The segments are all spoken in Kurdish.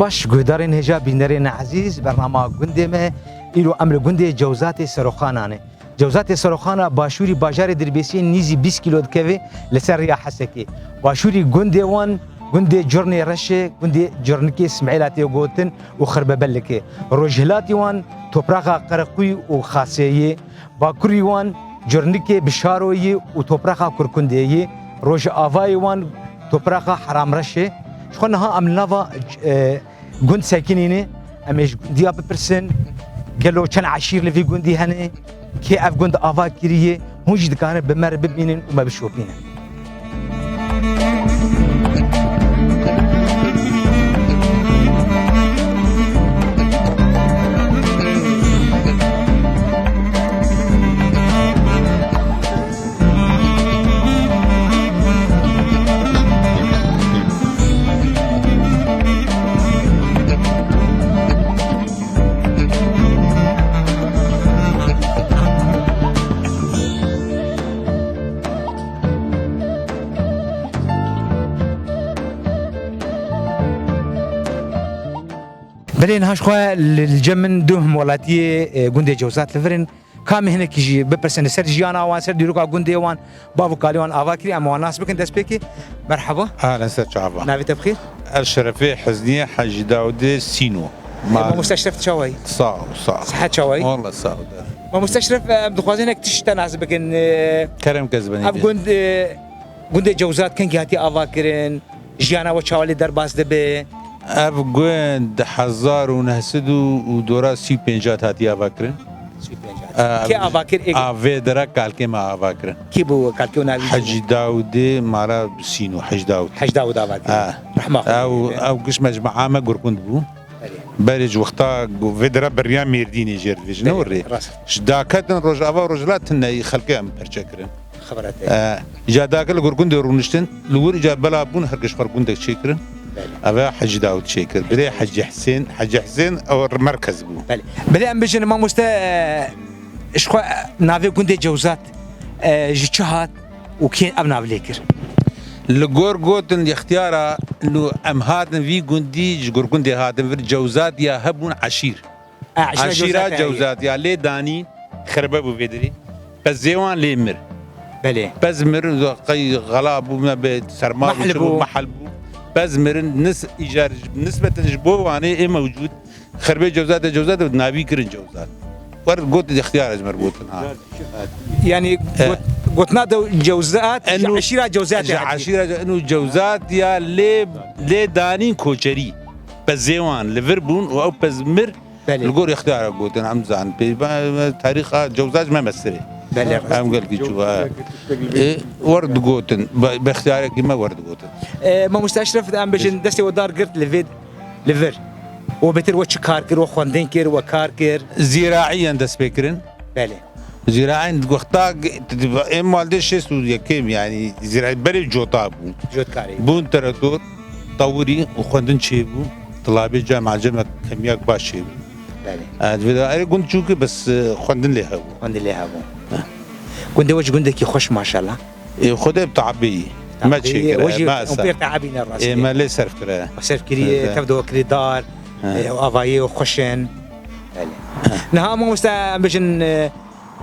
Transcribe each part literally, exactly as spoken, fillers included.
Baş, guhdarên hêja, bînerên ezîz, bernama gundê me, îro em li gundê Cewzatê Seroxana ne. Cewzatê Seroxana başûrî bajarê Dirbêsiyê nîzî bîst kîlo dikeve, li ser rêya Hesekê. Başûrî gundê wan gundê Curnê Reş e, gundê Curnikê Smêla tê gotin û Xirbebelike. Rojhilatî wan topraxa Qereqûyî û Xasê ye. Bakurî wan Curnikê Bişaro ye û topraxa Kurkundê ye. Rojavayê wan topraxa Heramreş e. Ji xwe niha em li nava, e, gund sekinîne. Em ê ji gundiya bipirsin, gelo çend eşîr li vî gundî hene, kê ev gund ava kiriye, hûn jî dikarin bi me re bibînin û me bişopînin. Belê, niha ji xwe li, li cem min du hemwelatiyê, e, gundê Cewzat li vir in. Ka em ê hinekî jî bipirsin li ser jiyana wan, ser dîroka gundê wan, bav û kalê wan ava kirî, em wan nas bikin destpêkê. Merhaba. Ahlen, ser çava. Navê te bi xêr? Ez Şerefê Hizniye Hecî Dawudê Sîno. Ma- Mamoste Eşref, çawa yî? Sax ol, sax ol. Sihet çawa yî? Wallah sax ol. Mamoste Eşref, em dixwazin hinek tişt te nas bikin, e, Kerem ke ez benî ev gund, e, gundê Cewzat kengî hatiye ava kirin? Jiyana we çawa lê derbas dibe? Ev gund di hezar û neh sed û dora sî û pênc hatiye ava kirin. Sî û pênc hatiye. Ev Kê ava kir? Ê, a vê dera kalkê me ava kirin. Kî bû kalkê û navî çi bû? Hecî Dawudê, mala Sîno, Hecî Dawud. Hecî Dawud ava kir. Ha. Rehma Xwedê. Ew, ew giş mecmua me Gurkund bû. Belê. Berê ji wexta ku vê dera beriya Mêrdînê jêr dibêjin, ne Belê, were? Rast. Ji daketin Rojava, Rojhilat tune xelkê em perçe kirin. Xebera te. E, îca dake li gor gundê rûniştin, li wir îca bela bûn her giş xwe gundek çêkirin. Belê. Eve Hecî Dawud çêkir. Birê Hecî Hisên, Hecî Hisên ew merkez bû. Belê. Belê em bijin mamoste, e, ji xwe, e, navê gundê Cewzat, e, ji çi hat û kê ev nav lê kir? Li gor gotin ixtiyara, lu em hatin vî gundî ji gor gundê hatin vir Cewzat ya hebûn eşîr. E, eşîra Eşîra Cewzat ya Cewzat ya lê danî xerbe bû vê dirî. Pez zêwan lê mir. Belê. Pez mir, qey xela bû me bi serma Mehl bû, çi bû, bû. Mehl bû. Pez mirin nis-, îcar, nisbeten ji bo wanê ê mewcûd. Xerbê Cewzat e, Cewzat e, navî kirin Cewzat. Wer got ixtiyar ez mer gotin ha. Yani E. got-, gotina de Cewzat, Enu, eşîra Cewzat ji yani. Eşîra Ce-, enu Cewzat ya lê, lê danîn koçerî. Pezê wan li vir bûn û ew pez mir Belê. Li gor ixtiyara gotin, em zan. Pê, me, me, tarîxa Cewzat me mestirê. Belê, rast. Em gelkî çû, ha. E, wer digotin, be, be ixtiyarekî me wer digotin. E, Mamoste Eşref, em bêjin destê we dar girt li vê, li vir. We bêtir we çi kar kir, we xwendin kir, we kar kir? Zîraiyen dest pê kirin. Belê. Zîraîn wexta g-, t-, t-, êm maldê şêst û yekêm, yanî zîraî berê cota bû. Cotkarî. Bûn teretor, tewirî û xwendin çêbû. Tilabê cem, cem kemiyak baş çêbû. Belê. E, di vê de erê gund çû ki bes, e, xwendin lê hebû. Xwendin lê hebû. He. Gundê we ji gundekî xweş maşallah. Ê, Xwedê bi teabî. Me Teabî, çêkire, we jî me ew ser. Pêr teabî ne rastî. Ê, me lê serf kire. Serf kirî, Evet. Tev de kirî dar, He. e, avayê û xweşin. Belê. Niha mamoste em bêjin, e,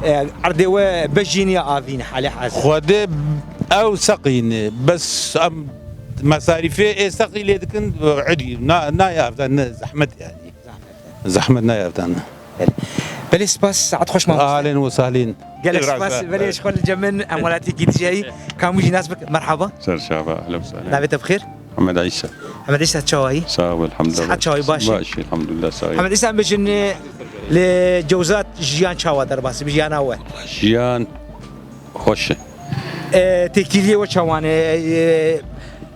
e, erdê we bejîn ya avîn halê hazir. Xwedê ew seqî ne, bes em mesarîfê ê seqî lê dikin, cidî, na, nayê avdan, ne, zehmet yani. Zehmet. Zehmet nayê avdan. Belê. Belê, spas, saet xweş mamoste. Ahlen û sahlen. Gelek Biraz spas, da, belê, evet. Ji xwe li cem min, em welatîkî dijî heyî, kamû jî nas bik, merhaba. Ser çava, ahlen û sahlen. Navê te bi xêr? Hemed Îsa. Hemed Îsa, çawa yî? Sağ ol, elhamdülillah. Sihet çawa yî, baş î? Baş, elhamdülillah, sağ ol. Hemed Îsa, em bêjin, e, li Cewzat jiyan çawa derbas, bi jiyana we? Jiyan xweş e. E, têkiliyê we çawan e? E,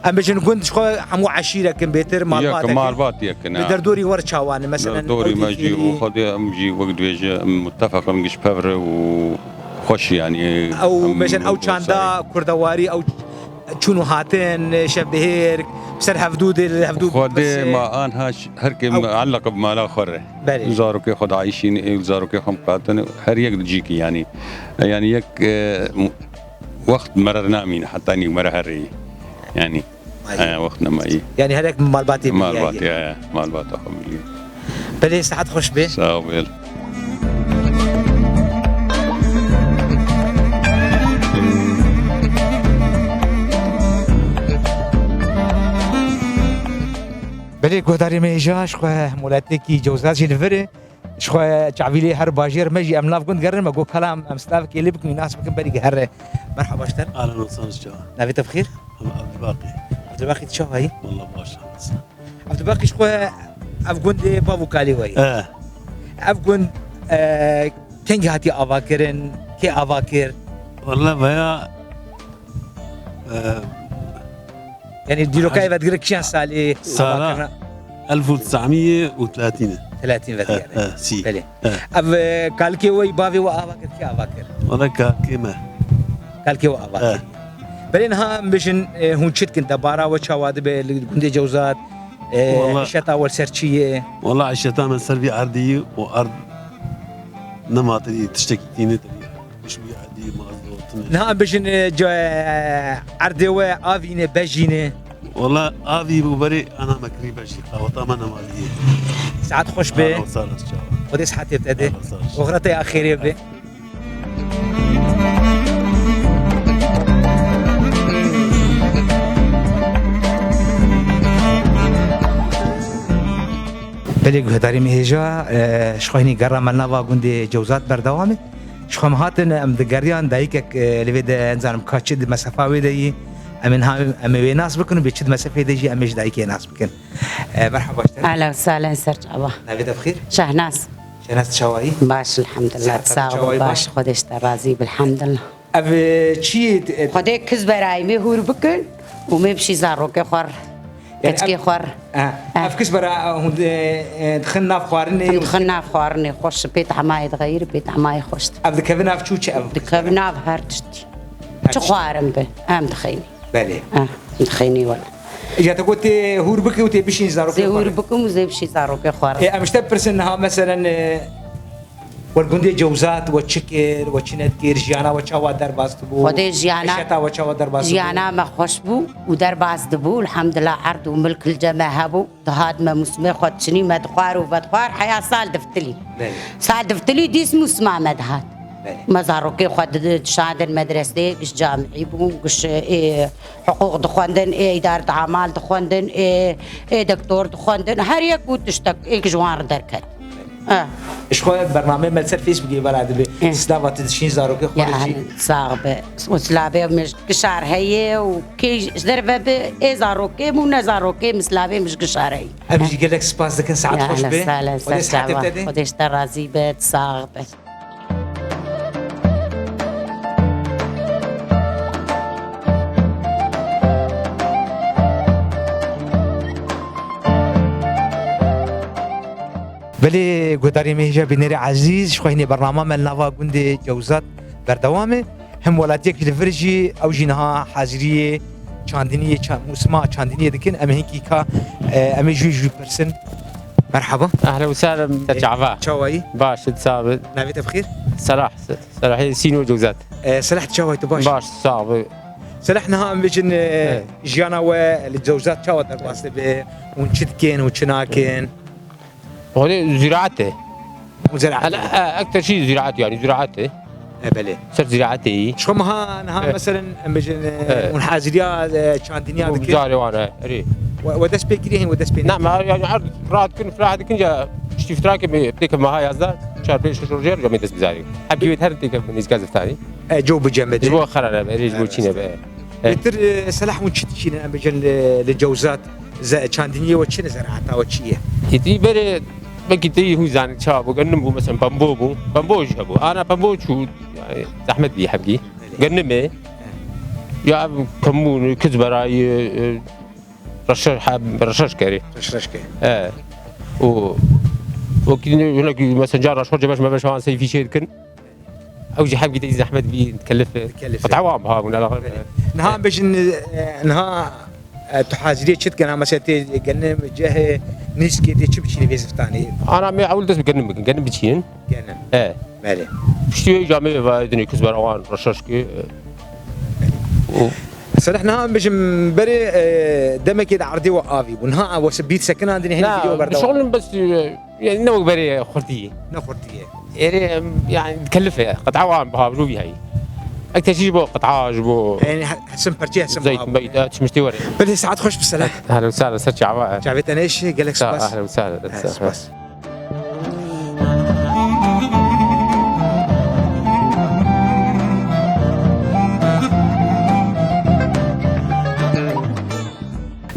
em bêjin gund ji xwe hemû eşîrek in bêtir, malbatek in. Yek, malbat yek in, ha. Li derdorî we re çawan e? Mesela, derdorî me jî û Xwedê em jî wek dibêje, em mutefeq in, giş pev re û xweş, yanî, ew, em mesela, ew çanda kurdewarî, ew çûn û hatin, şevbihêr, ser hevdû dê, li hevdû Xwedê ma anha ş-, her kê me elleq bi mala xwe re. Belê. Zarokê xwe diayîşîn, ê zarokê xwe miqatin, her yek di cîkî, yanî. Yanî yek, e, m-, wext mere namîne, heta nî mere herê. Yanî. He, wext nemayî. Yanî herek malbatê Malbat, ya, ya, malbata xwe milî. Belê, saet xweş be. Sağ ol. Belê, guhdarê me hêja, ji xwe molatiyekî Cewzat jî li vir e. Ji xwe çavîlê her bajêr me jî em nav gund gerin, me got kalam em stavkê lê bikin, nas bikin, berî gihre. Merhaba ji te. Ahlen û sahlen ji çawa. Navê te bi xêr? Em Abdulbaqî. Abdulbaqî, tu çawa yî? Wallah baş, hamdillah. Abdulbaqî, ji xwe ev gund ê bav û kalê we ye. Eh. Ev gund, e, kengî hatiye avakirin, kê ava kir? Wallah veya, e, Yanî dîrokayê vedigire kîjan salê Sala ava kirine? Elf û tes'emî û telatîn e. Telatîn vedigere. He, he, sî. Belê. He. Ev, e, kalkê we, bavê we ava kir, kê ava kir? Wala kalkê me. Kalkê we ava kir. He. Belê, niha em bijin, e, hûn çi dikin? Debara we çawa dibe li gundê Cewzat? E, Wala îşeta we li ser çi ye? Wala îşeta me ser vî erdê ye û erd nematirî tiştekî tîne tiriye. Niha em bijin, e, ca, e, erdê we avî ne, bejî ne? Wala avî bû berê ana me kirî bejî. Qaweta me nemaliyê. Saet xweş be. Ahlen û sahlen çawa. Xwedê sihetê te de. Ahlen û sahlen. Oxireta ya xêrê be. Belê guhdarê me hêja, e, ji xwe hînî gera me nava gundê Cewzat berdewam e. Ji xwe em hatin, em digeriyan dayikek, e, li vê de, nizanim ka çi di mesefa wê de yî. Em ê niha, em ê wê nas bikin û bê çi di mesefê de jî em ê ji dayikê nas bikin. E, merhaba ji te. Ehlen sahlen ser çava. Navê te bi xêr? Şehnaz. Şehnaz, çawa yî? Baş, elhamdulillah. Siheta te çawa yî? Baş, Xwedê ji te razî be, elhamdulillah. Ev, e, çi ye, e, Xwedê kiz berayî me hûr bikin û me bişî zarokê xwe r, Yani keçikê ev, xwe r. Ha, ha. Ev kiz bera, e, hûn, e, e, dixin nav xwarinê. Hûn dixin nav xwarinê, xweş, pê temayê dixeyir, pê temayê xweş. Ev dikevin nav çû çi ev? Dikevin nav her tiştî. Her tiştî. Çi xwarin be, em dixeynî. Belê. Ha, dixeynî wele. Ya te got tê hûr bikî û tê bişîn zarokê xwe r. Zê hûr bikim û zê bişî zarokê xwe r. E, em ji te pirsin niha, meselen, e, We li gundê Cewzat we çi kir, we çi nedikir, jiyana we çawa derbas dibû? Xwedê jiyana, Eşeta we çawa derbas dibû? Jiyana me xweş bû û derbas dibû. Elhamdulillah, erd û milk li cem me hebû. Dihat me mûsimê xwe diçinî, me dixwar û vedixwar, heya sal diftilî. Belê. Sal diftilî dîs mûsima me dihat. Belê. Me zarokê xwe di-, dişandin medresê, giş camî bûn, giş, ê, hiqûq dixwendin, ê, îdaret amal dixwendin, ê, ê, doktor dixwendin. Her yek bû tiştek, êk ji wan re derket. Eh. Ji xwe bernameyê me li ser Facebookê bela dibe. Eh. Slava tu dişîn zarokê xwe Ya, re jî. Sax be. Û slavê me ji gişar heye û kê ji derve be, ê zarokê bû, ne zarokê, min slavê min ji gişar heye. Em jî gelek spas dikin, saet xweş be. Xwedê sihetê te de. Xwedê ji te razî be, sax be. Belê guhdarê me hêja bînerê ezîz, ji xwe hînê bernama me li nava gundê Cewzat berdewam e. Hem welatiyek ji li vir jî, ew jî niha haziriyê çandiniyê, ça-, mûsima çandiniyê dikin. Em ê hinkî ka, e, em ê jû jû pirsin. Merhaba. Ehlen û sehlen, te çava? Çawa yî? Baş, tu sax bî. Navê te bi xêr? Selah, Selahê Sîno Cewzat. E, Selah, tu çawa yî, tu baş? Baş, sax bî. Selah, niha em bêjin, e, Evet. jiyana we li Cewzat çawa derbas dibe? Hûn çi dikin û çi nakin? Xwedê ziraet e. Hûn ziraet Hele, dikin? E, ekter şî ziraet yani, ziraet e. E, belê. Ser ziraetê yî. Ji xwe meha niha E. meselen em bêjin, e, E. hûn haziriya, e, çandiniya Bû dikin? Bijarê wan e, erê. We, we dest pê kiriye hîn, we dest pê Na, nekiriye? me yani erd rahat kin, rahat kin ya, işte iftirak mi, pek meha yazda, çar pênc şeş rojê ya me dest bizarî. Hep gibi her tek nizka ziftani. E, co bi cem be. Ji bo xera be, erê ji bo çîne be. E. Bêtir, e, Selah hûn çi dişînin em bêjin li, li Cewzat? Ze-, çandiniyê we çi ne, zeraeta we çi ye? Êdî berê, belkî tê hûn zanin çawa bû, gennim bû, mesela pembo bû. Pembo jî hebû. Ana pembo çû, yani zehmet bî hebgî. Gennim e. Ya ev kemûn, kiz berayî, e, reşe-, heb-, reşeş kerê. Reşeş kerê. E. Û, wekî ne, hinek mesela cara şor cebeş mebeş wan seyfî çê dikin. Ew jî hevgî te zehmet bî, dikelif e. Dikelif e. Qet'a wan biha bûn, ala Belê. Niha em bêjin, e, niha, e, tu haziriyê çi dikin? Ha, mesela tê genim, cehê, nîskê tê çi biçînî vê ziftanê? Ana me ewil dest bi genim bikin, genim biçînin. Genim. E. Belê. Piştî wê camê ve dinê kus berawan reşeş ki, e, û Selih, niha em bijim berê, e, demekê di erdê we avî bû. Niha we se bît sekinandinê, hîn Na, vîdeo berdewam. Şixulum bes, e, yani ne wek berê xurtî. Ne xurtî ye. Êrê, em, yani dikellife, qet'a wan biha, bi rû vî heyî. Ek te jî ji bo qet'a, ji bo Yani he-, hesin perçê, hesin zeyt, biha bû. Meyt, e, çi miştî were. Belê saet xweş bi Selih. Ehlen û sehlen, ser çava. Çavê te neşê, gelek spas. Ehlen û sehlen. He, spas.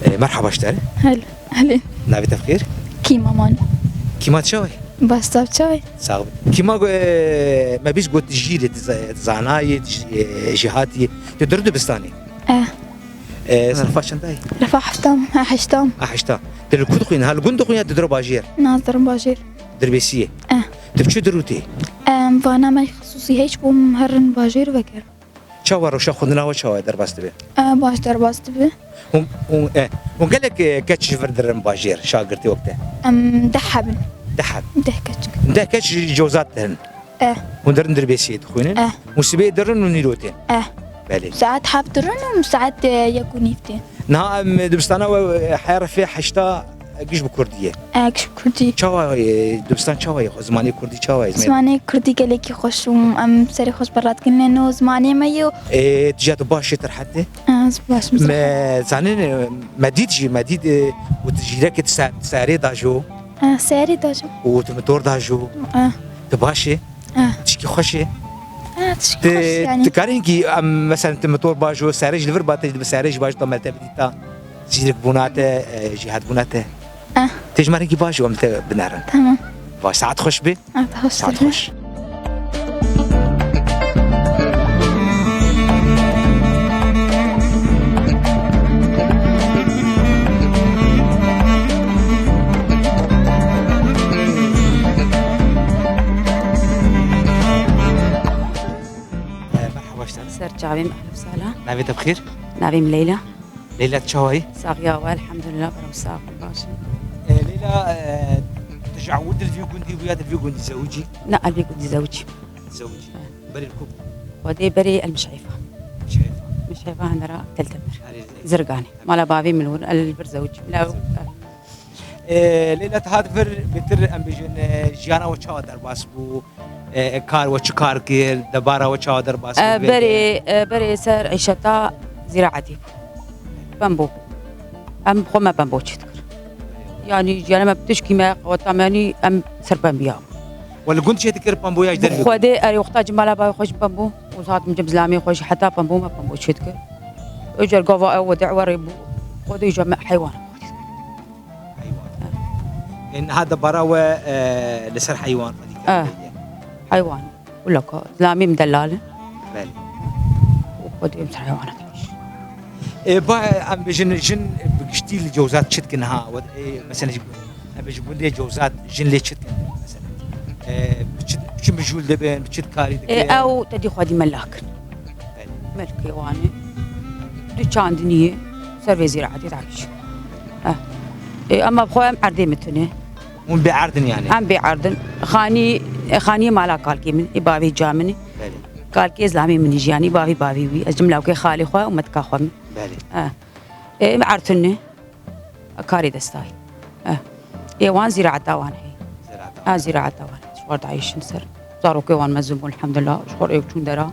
E, merhaba ji te re. Hel, helê. Navê te bi xêr? Kîma man. Kîma çawa yî? Baş, tu çawa yî? Sax be. Kîma, e, me bîst got jîrê, tu za-, tu zanayê, tu ji-, e, jêhatiyê. Tu dir dibistanê? Eh. E, sinifa çendayî? Refa heftam, ha, heştam. Ha, heşta. Tu li ku dixwînî? Ha, li gund dixwînî ya tu dir bajêr? Na, ez dirim bajêr. Dirbêsiyê? Eh. Tu bi çi dirû tê? Em, vana me xisûsî hiç bûm, herin bajêr vegerim. Çawa rewşa xwendina we çawa ye, derbas dibe? E, baş derbas dibe. Hûn, hûn, e, hûn gelek, e, keç ji vir dirin bajêr, şagirtê wek te? Em deh heb in. Deh heb? Deh keç. Deh keç ji Cewzat dirin? E. Hûn dirin Dirbêsiyê dixwînin? E. Hûn sibê dirin û nîro tên? E. Belê. Saet heft dirin û saet, e, yek û nîv tên. Niha em dibistana we, e, heya refê heşta giş bi kurdî ye. E, giş bi kurdî. Çawa, e, dibistan çawa ye? Zimanê kurdî çawa ye? Zimanê kurdî gelekî xweş û em serê xweş berra dikin lê no zimanê me yo. E, tija tu baş e, tu rehet e? E, ez baş im. Me zanîn, e, me dît jî, me dît, e, û tu jîrekê tu se-, serê da jo. E, serê da jo. Û tu motor da jo. E. Tu baş e? Eh. Tişkî xweş e. Eh, tişkî xweş yani. Tu karî kî, em, mesela tu motor bajo, serê ji li vir ba te, serê jî bajo, ta me te bidîta. Zîrikbûna te, e, jêhatbûna te. Eh. Tê ji me rengî bajo, em te binerin. Tamam. Baş, saet xweş be. Ah, daha saet xweş. E, merhaba, işte. Ser çavê me, ehlen û sehlen. Navê te bi xêr? Navê min Leyla. Leyla, çawa yî? Saxiya we, elhamdulillah, berem sax, baş im. E, Leyla, e, tu ji ewil di vî gundî bû ya di vî gundî zewicî? Na, el vî gundî zewicî. Zewicî. E. Berê li ku bû? Xwedê berê el Mişeyfa. Mişeyfa. Mişeyfa hindera Tel Temir. Erê, erê. Zirganê. Mala bavê min wir, el vir zewicî. Law, Zewicî. E, Leyla, tu hat vir bêtir, em bêjin, e, jiyana we çawa derbas bû? E, kar we çi kar kir? Debara we çawa derbas kir? E, berê, e, berê ser îşeta zîraetî bû. Pembo. Em xwe me pembo çêdikir. Yanî jiyana me bi tişkî me qeweta me, yanî em ser pembiya. We li gund çêdikir pemboya ji dervî? Xwedê, erê, wexta cimala bavê xwe jî pembo. Û saet min cem zilamê xwe jî heta pembo me pembo çêdikir. Ew car gava ew wede werê bû. Xwedê jî me heywan. Heywan. E, niha debara we, e, li ser heywan xwedî kir. E. Heywan. Wila ka, zilamê min delal in. Belê. Û xwedî em ser heywana dikîş. E, ba, em bêjin, jin bi giştî li Cewzat çi dikin ha? We, e, mesela, ji, em bêjin gundê Cewzat, jin lê çi dikin? Mesela, e, bi çi, bi çi mijûl dibin, bi çi karî dikin? E, ew tedî xwedî melakin. Belê. Melkê wan e. Du çandinî ye, ser vê zîraetê dagîş. Eh. E, ama bi xwe em erdê min tune. Hûn bêerd in yani? Em bêerd in. Xanî, e, xaniyê mala kalkê min, ê bavê ca min e. Belê. Kalkê zilamê min jî yani, bavê bavê wî. Ez cimlawkê xalê xwe û metika xwe min. Belê. Eh. E, em erd tune. Karê destayî. Eh. Ê wan zîraeta wan heye. Zîraeta wan. Ha, zîraeta wan. Ji xwe dayîşin ser. Zarokê wan mezin bûn, elhamdulillah. Ji xwe ew çûn dera.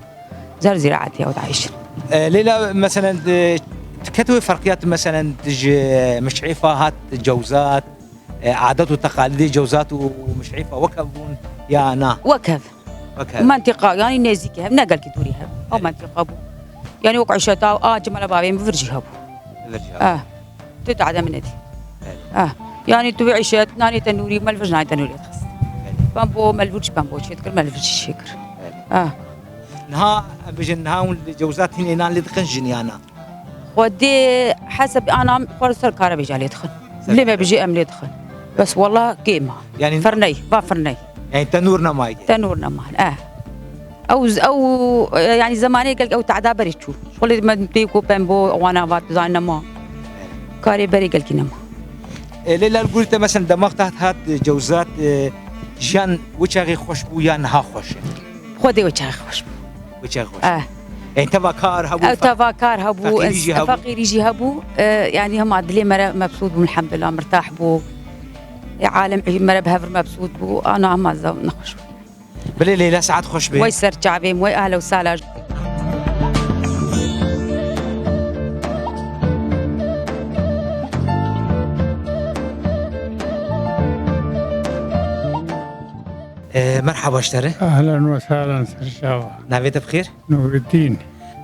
Zer zîraetê ew dayîşin. E, Leyla, meselen, e, tu ket wê ferqiya tu, meselen, ji Miş'îfa hat Cewzat, e, adet û teqalîdê Cewzat û Miş'îfa wek hev bûn ya na? Wek hev. Wek hev. Mentiqa, yani nêzîkî hev, ne gelkî dûrî hev. Ew mentiqa bû. Yani wek îşeta, a, cimala bavê min vir jî hebû. Vir jî hebû. Ah. Tu dade min nedî. Evet. Ah. Yani tu vê îşet, nanê tenûrî, me li vir nanê tenûrî dixist. Evet. Pembo, me li vir jî pembo çê dikir, me li vir jî çê kir. Evet. Ah. Niha, em bêjin, niha hûn li Cewzat hîn ê nan lê dixin jin ya na? Xwedê heseb ana xwe ser kare bêja lê dixin. Ser kare. Lê me bijî em lê dixin. Bes wela kêm a. Yani firney, va firney. Yani tenûr nemaye. Tenûr nemaye, eh. Ew, ew, yani zemanê gelk ew tehda berê çû. Şixulê me tê ku pembo, wana va tu zanî nema. Karê berê gelkî nema. E, lê li gorî te, mesela, dema te hat, hat Cewzat, e, jiyan wê çaxê xweş bû ya niha xweş e? Xwedê wê çaxê xweş bû. Wê çaxê xweş. Eh. Yani teva kar hebû, Ew fe-, teva kar hebû, feqîrî jî ins-, hebû. feqîrî jî hebû. E, yanî hema dilê me re mebsût bû, elhamdulillah, mirtah bû. E, alem me re bi hev re mebsût bû. Ana hema zaw nexweş bû. Bilê Leyla, saet xweş be. Wey ser çavê me, wey ehla û sahla. E, merhaba ji te re. Ehlen we sahlen, ser çava. Navê te bi xêr? Nûreddîn.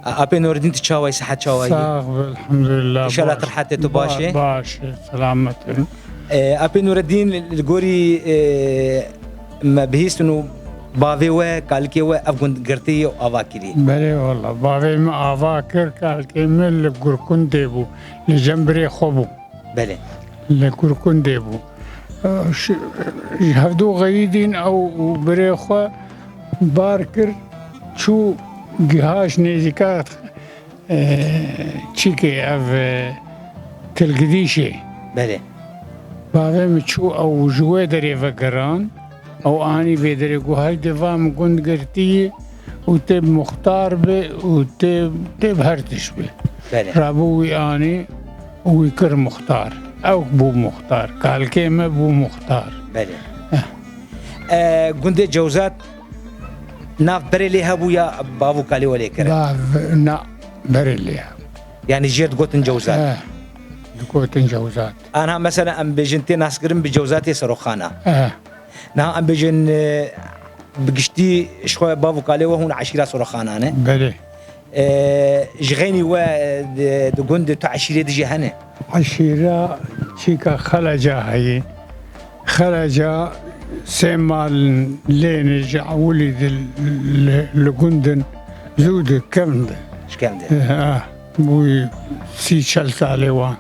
A-, Apê Nûreddîn, tu çawa yî, sihet çawa yî? Sax be, elhamdulillah, Înşallah baş. tu rehet e, tu baş Ba-, e? baş e, selamet in. E, Apê Nûreddîn, li, li gorî, e, me bihîstin û bavê we, kalikê we ev gund girtiye û ava kiriye. Belê wala, bavê me ava kir, kalikê me li Gurkundê bû, li cem birê xwe bû. Belê. Li Gurkundê bû. Ş-, ji hevdu xeyidîn ew û birê xwe bar kir, çû gihaş nêzîka, e, çîkê ev, e, Tilgidîşê. Belê. Bavê min çû ew ji wê derê vegeran. Ew anî vê derê, got, "Heydi va min gund girtî û tê muxtar be û tê, tê bi her tişt be." Belê. Rabû wî anî û wî kir muxtar. Ew bû muxtar. Kalkê me bû muxtar. Belê. Eh. E, gundê Cewzat nav berê lê hebû ya bav û kalê we lê kire? Bav, na, berê lê hebû. Yani jêr digotin Cewzat? Eh. Digotin Cewzat. Anha mesela em bêjin tê naskirin bi Cewzatê Seroxana. Eh. Niha em bêjin, e, bi giştî ji xwe bav û kalê we hûn eşîra Soroxana ne? Belê. E, ji xeynî we, e, di, di gund tu eşîrê dijî hene? Eşîra çîka Xeleca heye. Xeleca sê mal lêne ji ewilî di li, li gund in, zû di kevn de. Ji kevn de. Eh, ah, bûyî sî çel salê wan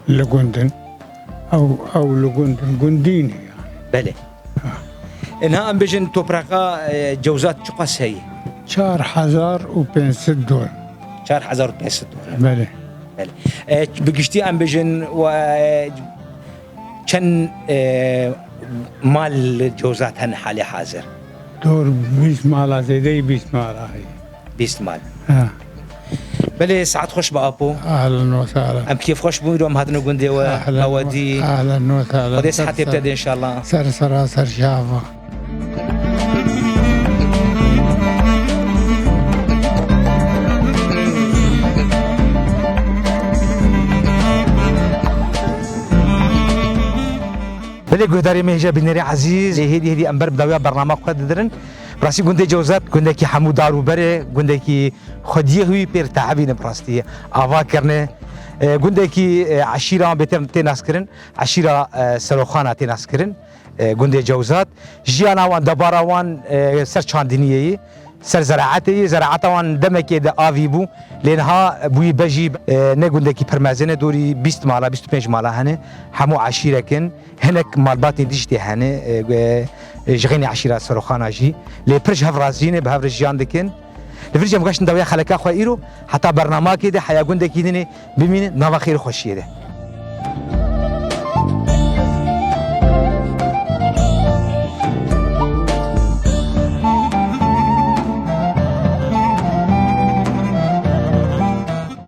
li gund in. Ew, ew li gund in, gundî ne yani. Belê. Ha. E, niha em bêjin topraqa, e, Cewzat çiqas heye? Çar hezar û pênc sed dor. Çar hezar û pênc sed dor. Belê. Belê. E, bi giştî em bêjin we, e, çend, e, mal li Cewzat hene halê hazir? Dor bîst mala, zêdeyî bîst mala heye. Bîst mal. Ha. Belê, saet xweş be apo. Ahlen we sahlen. Em kêfxweş bûn, îro em hatine gundê we, Ahlen we, hewedî. Ahlen we sahlen. Xwedê Ser sihetê ser. bide de înşallah. Ser sera ser çava. Belê guhdarê me hêja bînerê ezîz, lê hêdî hêdî em ber bi dawiya bernama xwe didirin. Bi rastî gundê Cewzat gundekî hemû dar û ber e, gundekî xwediyê wî pêr teevîne bi rastî ava kirine. E, gundekî, e, eşîra bêtir tê naskirin, eşîra, e, Seroxana tê naskirin, e, gundê Cewzat. Jiyana wan, debara wan, e, ser çandiniyê yî, ser zeraetê yî, zeraeta wan demekê de avî bû. Lê niha bûyî bejî, e, ne gundekî pir mezin e, dorî bîst mala, bîst û pênc mala hene. Hemû eşîrek in. Hinek malbatên dî jî tê hene, e, e, ji xeynî eşîra Seroxana jî. Lê pir ji hev razî ne, bi hev re jiyan dikin. Li vir jî em gaştin dawiya xeleka xwe îro, heta bernamakê de heya gundekî din ê bimînin nava xêr û xweşiyê de.